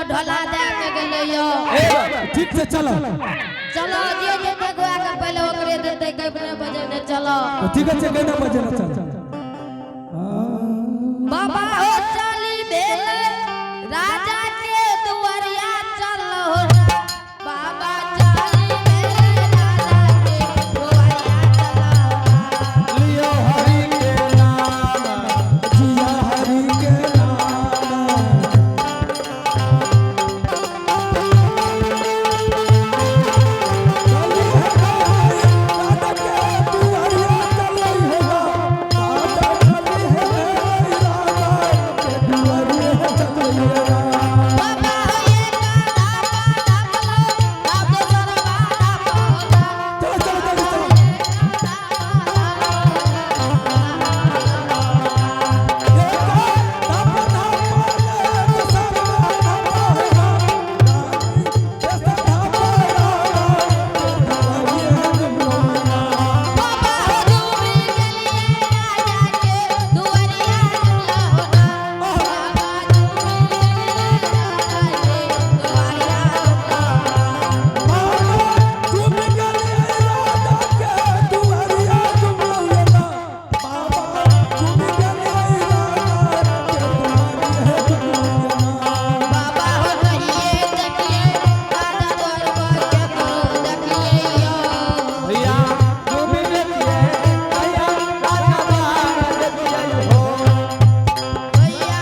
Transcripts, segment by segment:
ढोला दे के गेलै यो। ठीक से चलो। चलो, जे जेते गुआ के पहले ओकरे देते, कबने बजेने चलो। ठीक আছে, কেন বাজে না, চল। बाबा हो, चली भेल राजा के दुआरिया, चलो बाबा, चली भेल राजा के दुआरिया, चलो। लियो हरि के नाम, जिया हरि के नाम। चली है राधा के दुआरिया, चली है राधा, चली है राधा के दुआरिया, चली है राधा। बाबा हो, ये कादा पादा पलो बाप सरवादा पलो। चलो चलो चलो चलो। बाबा हो, डूबी गेलिए राजा के दुआरिया, चलो हो ना। बाबा, डूबी गेलिए राजा के दुआरिया, चलो। बाबा हो, कहिए देखिए दादा द्वार पर के करो देखिए यो। भैया तुम देखिए भैया, राजा बाहर देखिए हो। भैया।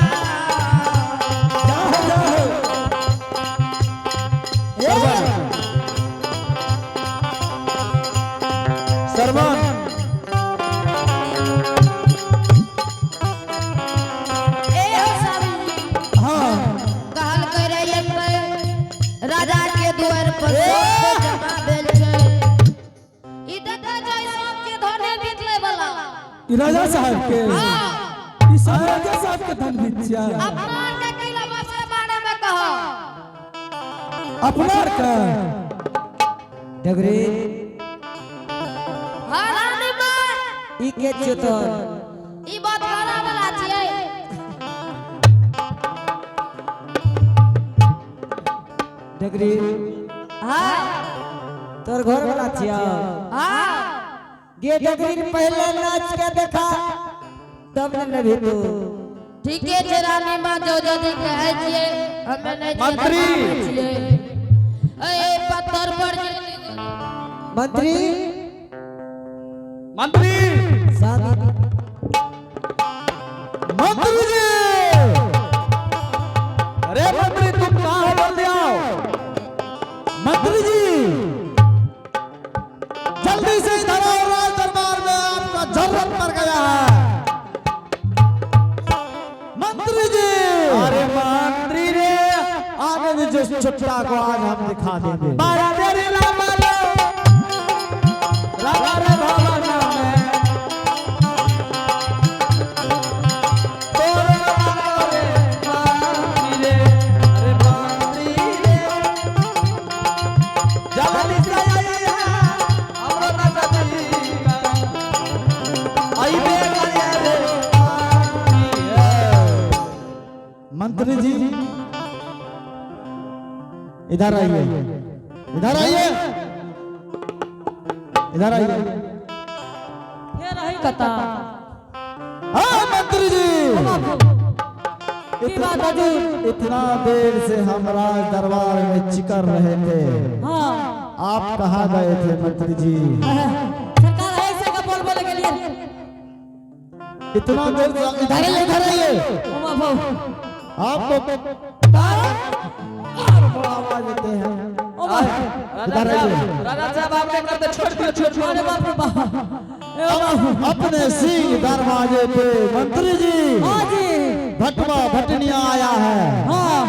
सरवन। ए हो साबी, कहल करे एक पे राजा के द्वार पर सब जमा भेल छै। ई देखै छै सबके धने बीतले वाला। राजा साहब के हाँ। ई सब राजा साहब के धन बिच्चा। अपना के कैला बाप के बारे में कहो। अपना का डगरी। हाँ रानी माँ। ई के छियो तोर? ई बात करा वाला छियै। डगरी। हाँ। तोर घर वाला छियो? हाँ। गे डगरी, पहले नाच के देखा तब न लेबही तू। ठीके छै रानी माँ, जो जदि कहै छियै हमे नहि छियै तऽ मंत्री। मानै छियै। ए पत्थर पर जे मंत्री। मंत्री। साहब। मंत्री जी, अरे मंत्री, तुम कहाँ हो? जल्दी आओ। मंत्री जी, जल्दी से इधर आओ, राज दरबार में आपका जरूरत पड़ गया है मंत्री जी। अरे मंत्री रे, आने दीजिए उस चुट्टा को, आज हम दिखा देंगे। बारा तेरे रामा रो, रामा रे भावना में। तोरे रामा रे, मंत्री रे, अरे मंत्री रे। जल्दी से आइए, हमरो दादा जी का। आइबे करिए रे, मंत्री रे। मंत्री जी, इधर आइए, इधर आइए, इधर आइए। फेर है कता? हाँ मंत्री जी। की बात हजूर? इतना देर से हम राज दरबार में चिकर रहे थे। हाँ। आप कहाँ गए थे मंत्री जी? सरकार ऐसे का बोल बोले के लिए। इतना देर से, इधर आइए, इधर आइए। ओ बाबू। आपको तार बढ़ावा देते हैं। ओ बाबू। इधर आइए। राजा साहब, आपने करते छोड़ दिया, छोड़ छोड़। अरे बाप रे बाप, ए बाबू। अपने सिंह दरवाजे पे मंत्री जी, हाँ जी। भटवा भटनिया आया है। हाँ।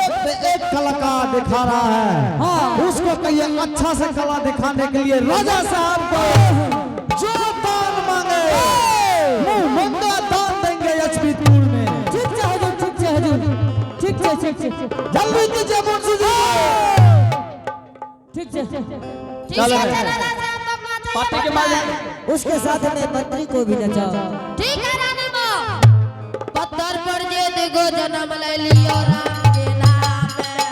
एक से एक कलाकार दिखा रहा है। हाँ। उसको कहिए अच्छा से कला दिखाने के लिए। राजा साहब को जो दान मांगे, मुंह मंगा दान देंगे यशवीरपुर में। ठीक छै हजूर, ठीक छै हजूर, ठीक छै, ठीक छै। जल्दी कीजिए मुंशी जी। ठीक छै। ठीक छै राजा साहब, तब नाचै पार्टी के मालिक। उसके साथ में मंत्री को भी नचाओ। ठीक है रानी माँ। पत्थर पर जे देखो जन्म ले लियो राम के नाम।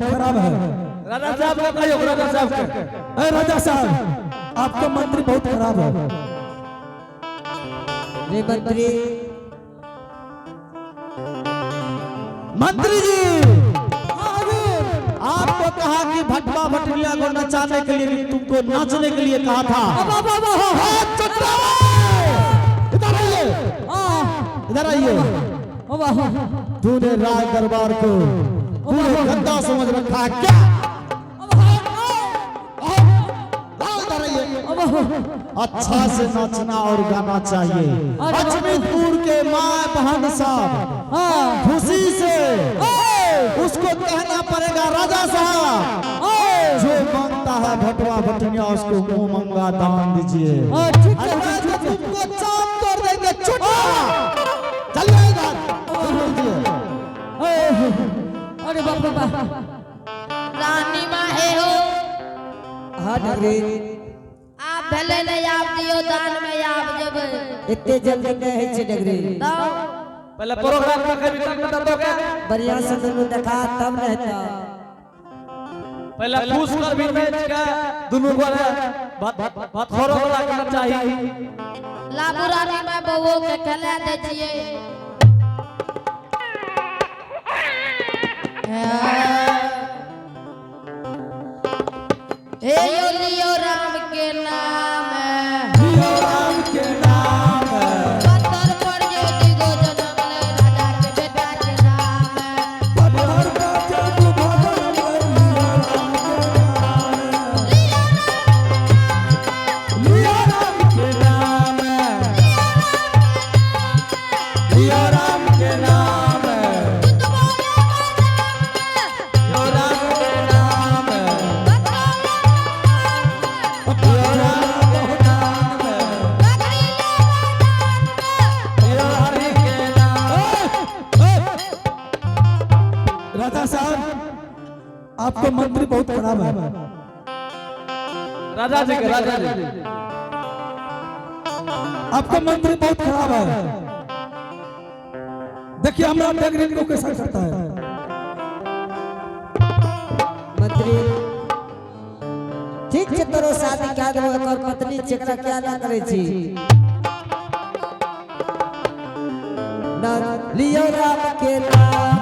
बहुत खराब है। राजा साहब का कहियो, राजा साहब के। ए राजा साहब, आपका मंत्री बहुत खराब है। रे मंत्री, मंत्री जी, आपको कहा कि भटवा भटनिया को नचाने के लिए, तुमको नाचने के लिए कहा था। हाँ, चुटका! इधर आइए, इधर आइए। तूने राज दरबार को पूरे गंदा समझ रखा है क्या? आओ, इधर आइए। अच्छा से नाचना और गाना चाहिए। अजमीरपुर के माँ बहन साहब खुशी से उसको कहना पड़ेगा, राजा साहब जो मांगता है भटवा भटनिया उसको मुंह मंगा दान दीजिए, ठीक है। अरे तो तुमको चाप तोड़ देंगे। छुट्टा चलिए इधर चलिए। अरे बाप रे बाप। रानी माँ हे हो। हाँ डगरी। आप भले नहीं आप दियो दान में आप जेबै। एते जल्दी नहीं होइ छै डगरी। तब पहले प्रोग्राम का कभी तक बता दो क्या? बढ़िया से दुनू देखा तब रहता। पहले खुश कर भी बेच के दोनों गोले भतखोरो वाला करना चाहिए। लाबू रानी माँ, बउओ के खेला दै छियै। हे यो लियो राम के नाम। लियो राम के नाम। पत्थर पर जे दुगो जनम ले राजा के बेटा के नाम। पत्थर पर जब भगवान लियो राम के नाम। लियो राम के नाम। लियो राम के नाम। लियो राम के नाम। लियो हरि के नाम। राजा साहब, आपका मंत्री बहुत खराब है। राजा जी के, राजा जी। आपका मंत्री बहुत खराब है। देखिए हमारा डगरीन को कैसा करता है। मंत्री, ठीक छै, तोरो शादी कए देबो। एकर पत्नी छै, एकरा क्या ना करै छी ना। लियो राम के नाम।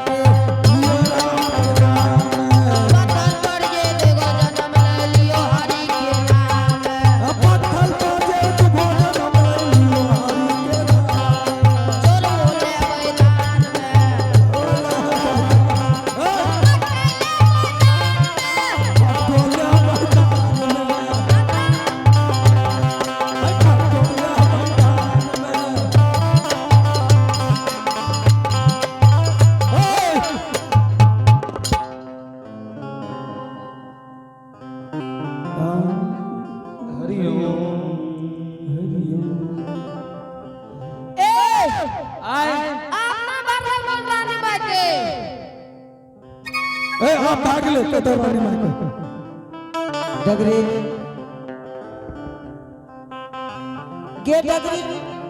पत्थर पर जे दुगो जनम ले लियो हरि के नाम। पत्थर पर जे भोजन लियो हरि के नाम। चोर बोले मैदान में। पटोला मैदान में। पटोला मैदान में। आए। आप ना बारह मन रानी माँ के। ए आप भाग ले कदर रानी माँ के। डगरी गे डगरी,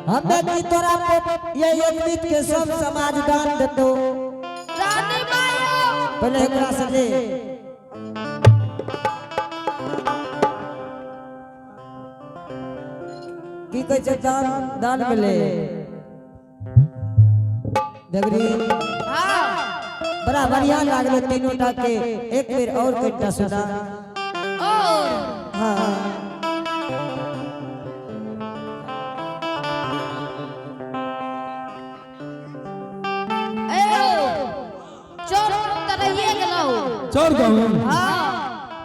हमे की तोरा को ये एक बीत के सब समाज दान देतो। रानी माँ यो। पहले एकरा से ले। की कहै छै दान, दान मिले डगरी। हाँ। बड़ा बढ़िया लागलो तीनों टा के। एक बेर और कनिटा सुना। और हाँ। ए हो, चोर तऽ रहिए गेलौ। चोर गहूम। हाँ।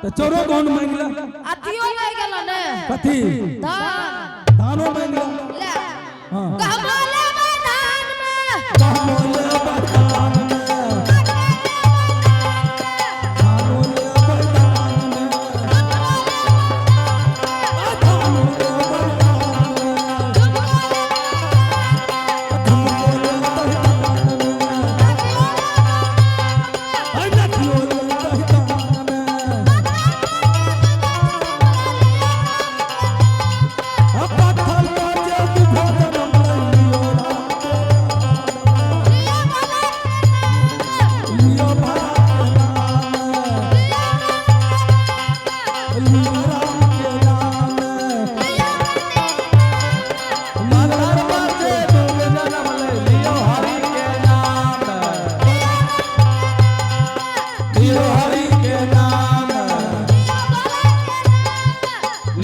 तो चोरो गहूम मांगला। अथियो लए गेलौ ने। कथी? धान। धानो मांगला। ले। हाँ। गहमोले मैदान में। गहमोले मैदान में। धानोले मैदान में। धानोले मैदान में। धुमकोले मैदान में। लखियोले मैदान में।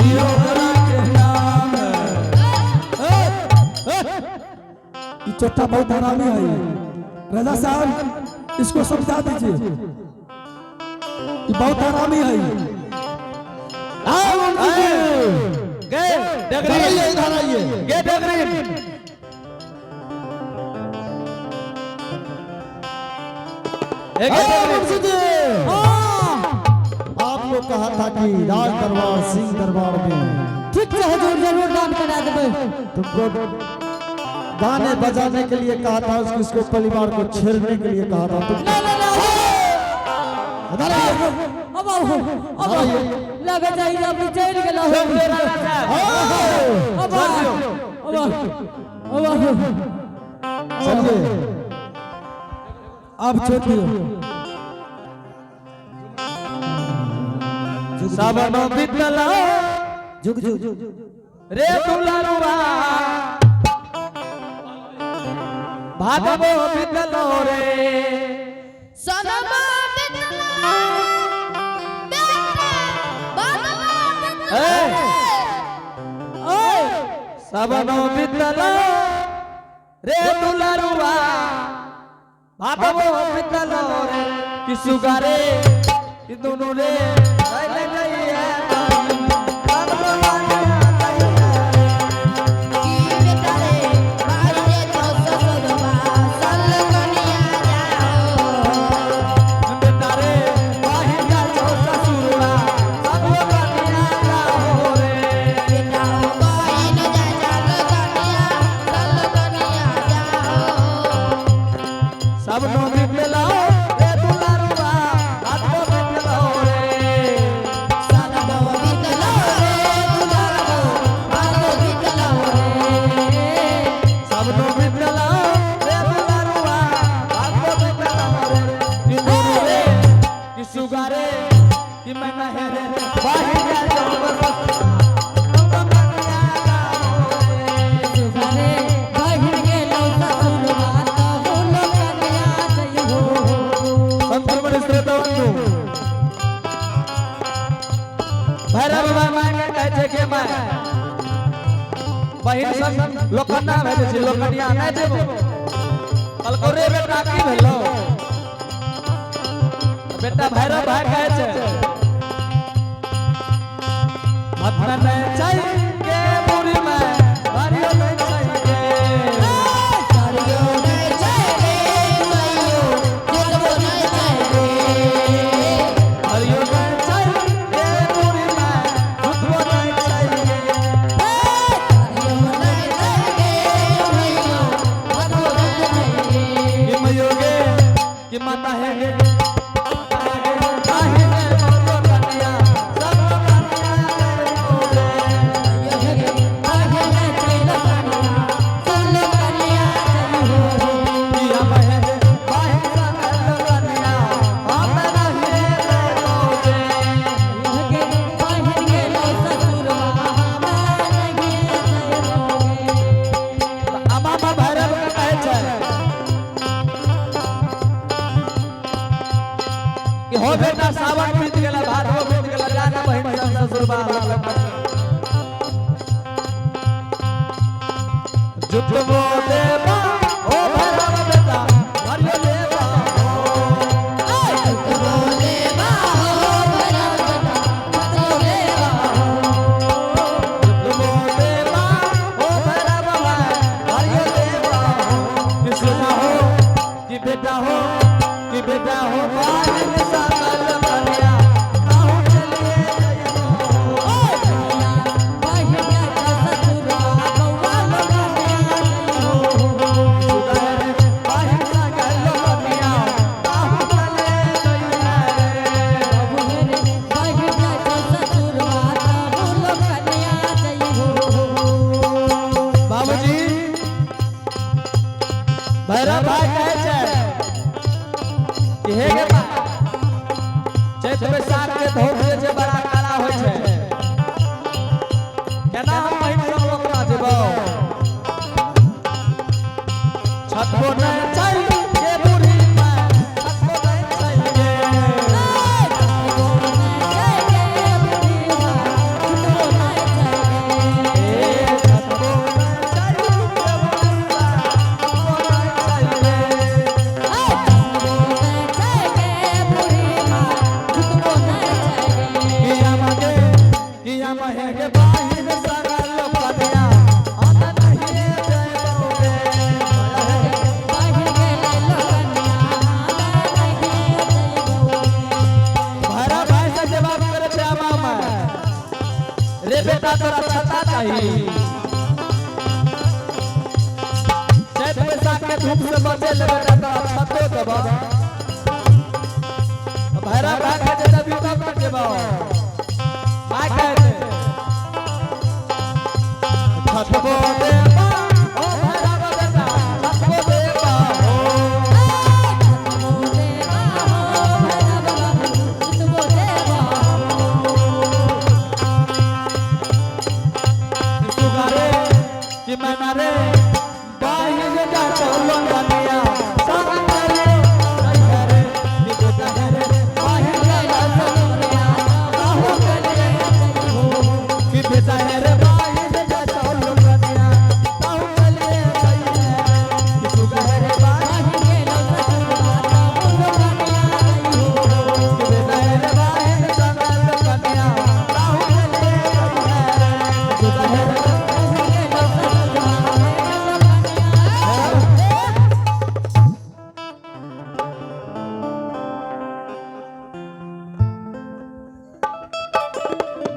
लियो हरि के नाम। ये चोटा बहुत हरामी है राजा साहब, इसको समझा दीजिए, ये बहुत हरामी है। आओ मुंशी जी। गे इधर डगरी। आइए, इधर आइए। गे डगरी। आओ मुंशी जी। आपको कहा था कि राज दरबार सिंह दरबार में ठीक छै हजूर, जरूर दान करा देबै। तुमको गाने बजाने के लिए कहा था, उसको इसको परिवार को छेड़ने के लिए कहा था तुम। ना ना ना। इधर आइए। अब आओ, अब आओ। लगे जाई अब चलि गेल। आओ। अब आओ, अब आओ, अब आओ। चलिए। आप छोड़ दियो। सावन बीतला जुग जुग रे दुलरुआ, भादवो बीतलो रे। सनमा बितला बेटा, बादमा बितला। ए! सावन बीतलो रे दुलरुआ, भादवो बीतलो रे, कि सुगारे कि दुनु रे लैले जाइए। की बेटा रे बाहर तो ससुरवा सल कनिया जाओ। बेटा रे बाहिर जा ससुरवा सब कनिया जाओ रे। बेटा बहिन जा चल कनिया सल कनिया जाओ। सब नो बीतलो रे दुलरुआ, भादवो बीतलो रे। सनमा बितला रे दुलारो, बादो बितला रे। सब नो बीतलो रे दुलरुआ, भादवो बीतलो रे, कि दुनु रे कि सुगारे कि मैं नहे रे बाहिर जा सुगारे बहिन गेलौ ससुरवा तहु लोकनिया जइहो। संक्रमण श्रोताबंधु, भैरव बाबा माय के कहै छै के my, बहिन संग लोकन्ना भेजै छै, लोकनिया नहि जेबो। कहलकौ रे बेटा, की भेलौ बेटा? भैरव भाई कहै छै, मत नहि चाहिए के बुढ़ी my, हरियो नहि चाहिए। करियो नहीं चाहिए मैयो, जुटबो नहीं चाहिए। हरियो नहि चाहिए के बुढ़ी my, जुटबो नहि चाहिए। करियो नहीं चाहिए मैयो, जुटबो नहीं चाहिए। कि मयोगे कि माता है गे, माता है गे, कन्या सब कन्या रे। बहिन चल कनिया सल कनिया जइहो। किया महे बाहे सकल कन्या हम नहीं रे मोगे। गे बहिन गेलौ ससुरवा हम नहीं जइबोगे। अमा मा भैरव के कहै छै कि हो बेटा, सावन बीत गेला, भादवो बीत गेला, जाना बहिन संग ससुरबा। जुटबो देबा ओ भैरव बेटा, हरियो देबा ओ। जुटबो देबा हो भैरव बेटा, जुटबो देबा हो। जुटबो देबा ओ भैरव भाई, हरियो देबा हो। कि सुना हो कि बेटा हो, कि बेटा हो, बाहिर सकल कन्या कहूँ चलिए जइबो। बहिन गेलौ ससुरवा बौआ लोकनिया जइहो। बाहिर सकल कन्या कहूँ चले जइबो रे। बहिन गेलौ ससुरवा तहु लोकनिया जइहो। बाबूजी, भैरव भाई कहै छै कि हे गे बा, चैत बैसाख के धूप जे छै बड़ा काला होइ छै, केना हम बहिन संग लोकना जेबौ? छतबो नहि चाहिए गे बूढ़ी माय, छतबो नहि चाहिए। जइहो। के बाहिर सारा लोकनिया हम नहीं जइबौ रे। भैरव भाई से जवाब करे श्यामा माय रे बेटा तोरा छता चाही, चैत बैसाख के धूप से बचे ले बेटा तोरा छतो देबो। भैरव भाई के जे देबी तब न देबो। माय कहते छतबो देबा ओ भैरव बेटा, छतबो देबा हो। सुगारे कि मैना रे बाहिर जा चलो कन्या संग चले रे कि बेटा रे बाहिर जा चलो काहू चले कि बेटा रे बाहिर जा चलो कन्या काहू चले कि सुगारे रे बाहिर कि बेटा रे बाहिर जा चलो कन्या काहू चले सुगारे रे।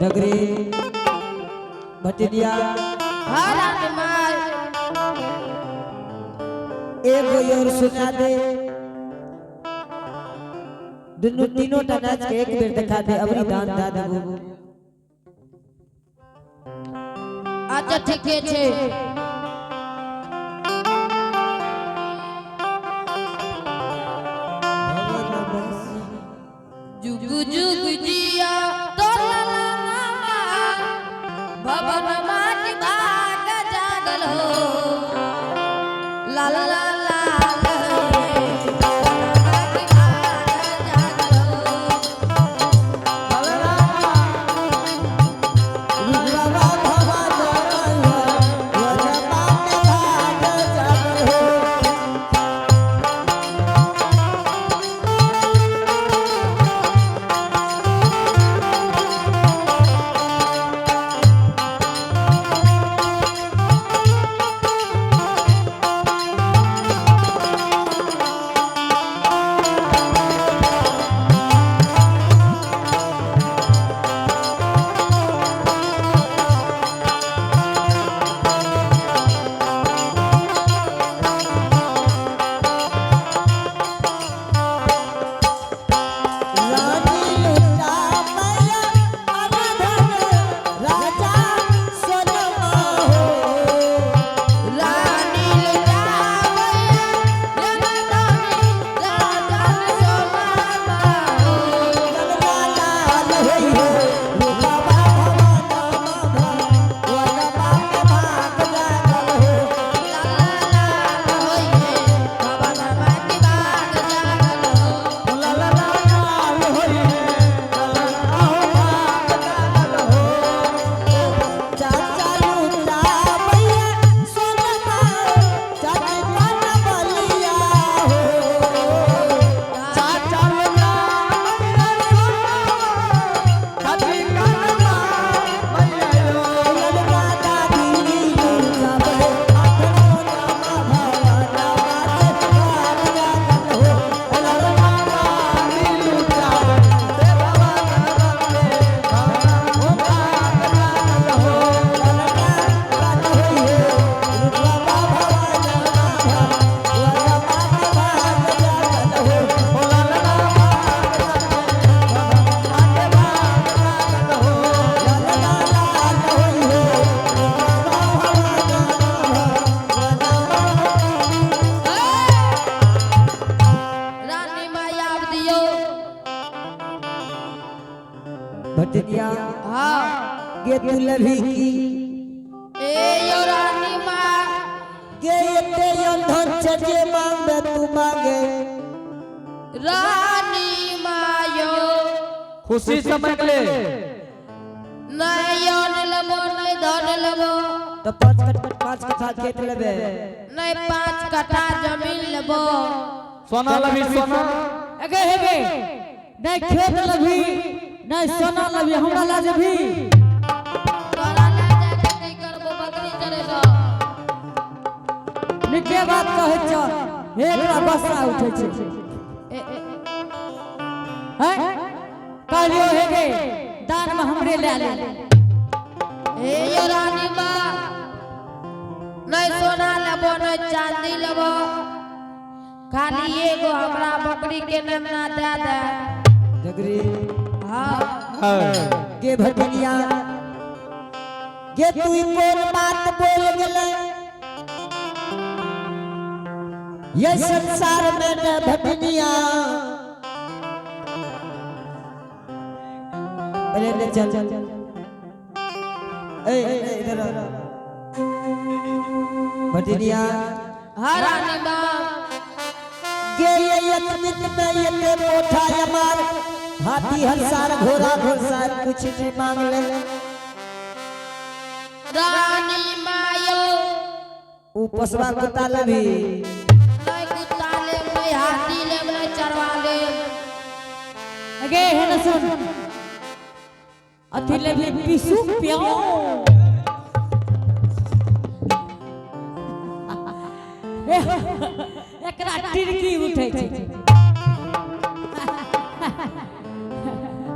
डगरी भटिनिया हाँ रानी माय। एगो और सुना दे, दुनू तीनों टा नाच के एक बेर देखा दे, अबरी दान दा देबो। अच्छा ठीके छे। जुग जुग जिया तोरा लाला भवन माट भाग जागल हो ला ला ला ला भटनिया हाँ। गे तू लभी की ए यो रानी माँ। गे एते अंधन छे मांगे तू मांगे रानी मायो। खुशी समझ ले। नहीं यौन लबो नहीं धन लबो। तो 5 कट्ठा खेत लेबे। नहीं 5 कट्ठा जमीन लेबो। सोना लभी सोना। अगे हेगे नहीं खेत लभी नहीं सोना लभी, हमरा ला जेबी। निके बात कहै छ, एकरा गुस्सा उठै छै। ए, ए, हैं? कहलियो हे गे, दान में हमरे ले ले। ए यो रानी माँ, नहीं सोना लेबो नहीं चांदी लेबो, खाली एगो हमरा बकरी के नेमना दे दे। डगरी। हाँ। गे भटनिया, गे तू ई कोन बात बोल गेले? ये संसार में न भटनिया। अरे ले चल। ए ए, इधर आ। भटनिया। हाँ रानी माँ। गे ये यत्नित में ये मोठा यमार हाथी हंसार घोड़ा घोड़सार कुछ नहीं मांग ले। रानी मायो। ऊ पोसवा कुत्ता लभी? नहीं कुत्ता लेब, नहीं हाथी लेब, नहीं चरवा लेब। गे हे न सुन, अथी ले भी पिसू प्याओ। एकरा टिरकी उठै छै।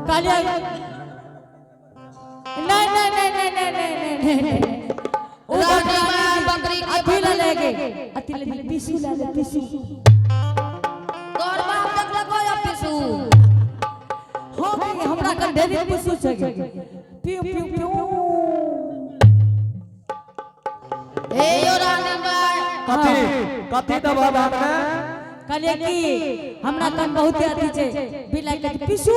कहलियै नहीं नहीं नहीं नहीं नहीं नहीं नहीं नहीं। ऊ रानी माँ बकरी के अथी ले ले गे, अथी ले ले, पिसू ले ले पिसू। तोहर बाप देखलको या पिसू? हो गे, हमरा कन ढेरी पिसू छै गे। पिउ पिउ पिउ। हे यो रानी माँ। कथी कथी दबा दान में? कहलियै कि हमरा कन बहुत अथी छै बिलाइ के पिसू।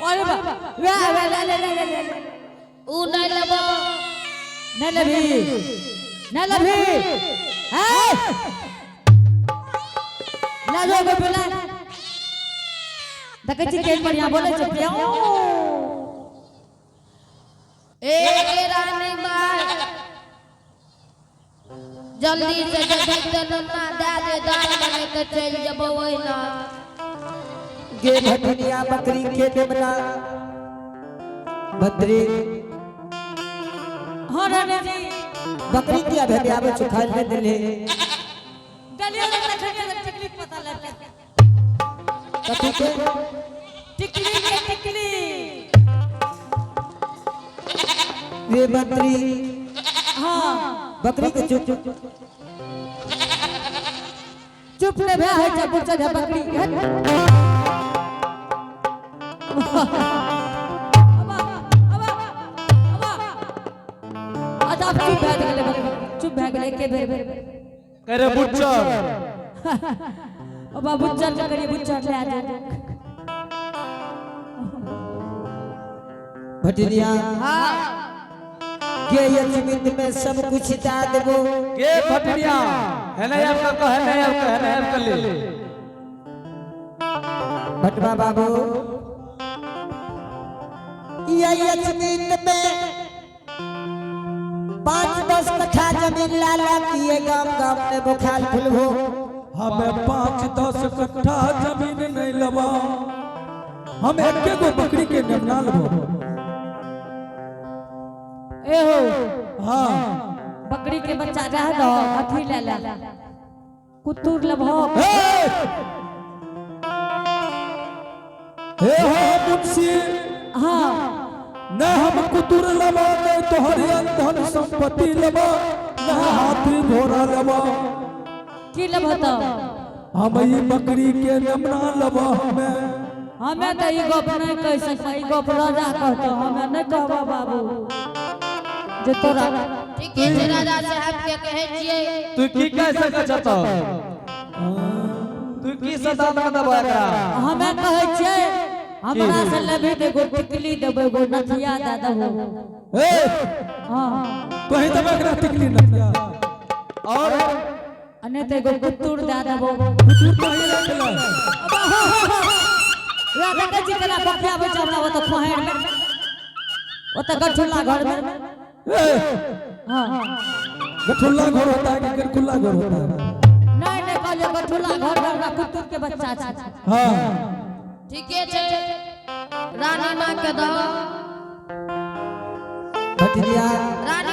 अरे बा, वएह वएह ले ले ले ले ले। ऊ नहीं लेबो। नहीं लेबही, नहीं लेबही। हे ले जो एगो बिलाइ। देखै छी केहन बढ़िया बोलै छै, प्याऊ। ए रानी माँ, जल्दी से जल्दी ते नन्ना दे दे दान में, नहीं तो चलि जेबो ओहिना। गे भटनिया, बकरी के नेमना बकरी। हाँ रानी जी। बकरी किया भेटे आवे छु खाइ ले देले? दलिया ने तखन के टिकली पता लगलै। कथी के? टिकली के टिकली। रे बकरी। हाँ। बकरी के चुप। चुप ले भे है चपुर चढ़ बकरी। हट। अबा, अबा, अबा। अच्छा, अब चुप भए गेलै बकरी, चुप भए गेलै एके बेर। करे बुच्चर। अबा बुच्चर के करिए, बुच्चर ले आ जा। भटनिया। हाँ। गे यचमित में सब कुछ दा देबो। के भटनिया, है नहीं आपका कहे, नहीं आपका है, नहीं आपका ले। भटवा बाबू, ये यचमित में 5-10 कट्ठा जमीन लाला किए गांव गांव में बुखार फुलभो। हमें 5-10 कट्ठा जमीन नहीं लबा, हम एके गो बकरी के नेमना लबो। ए हो। हाँ। बकरी के बच्चा रह दो, अथी ले ले, कुत्तूर लभो। हे हे हो मुंशी। हाँ। न हम कुतुर लबा, नहीं तोहरी धन संपत्ति लबा, न हाथी घोड़ा लबा। की लभो तो? हम ई बकरी के नेमना लबा हमें। हमें तो ई गप नहीं कह सकते, ई गप राजा कहतो, हमें नहीं कहबो बाबू जे तोरा। ठीके छै, राजा साहब के कहै छियै। तू की कह सकै छ तो? तू की सदा में दबा एकरा? हमें कहै छियै, हमरा से लेबही तऽ एगो टिकली देबै, एगो नथिया दए देबो। ए। हाँ। कहीं दबा एकरा टिकली नथिया? और? आ नहि तऽ एगो कुत्तूर दए देबो। कुतुर तो ही रख ले। वएह देखै छी केना बकियाबै छै हमरा ओतऽ खोहैर मे, ओतऽ गठुल्ला घर मे। ए। हाँ। गठुल्ला घर होता है कि गठुल्ला घर होता है? नहीं नहीं, कहलियै गठुल्ला घर मे हमरा कुत्तूर के बच्चा छै। हाँ। ठीके छै, रानी माँ के दो। भटनिया। रानी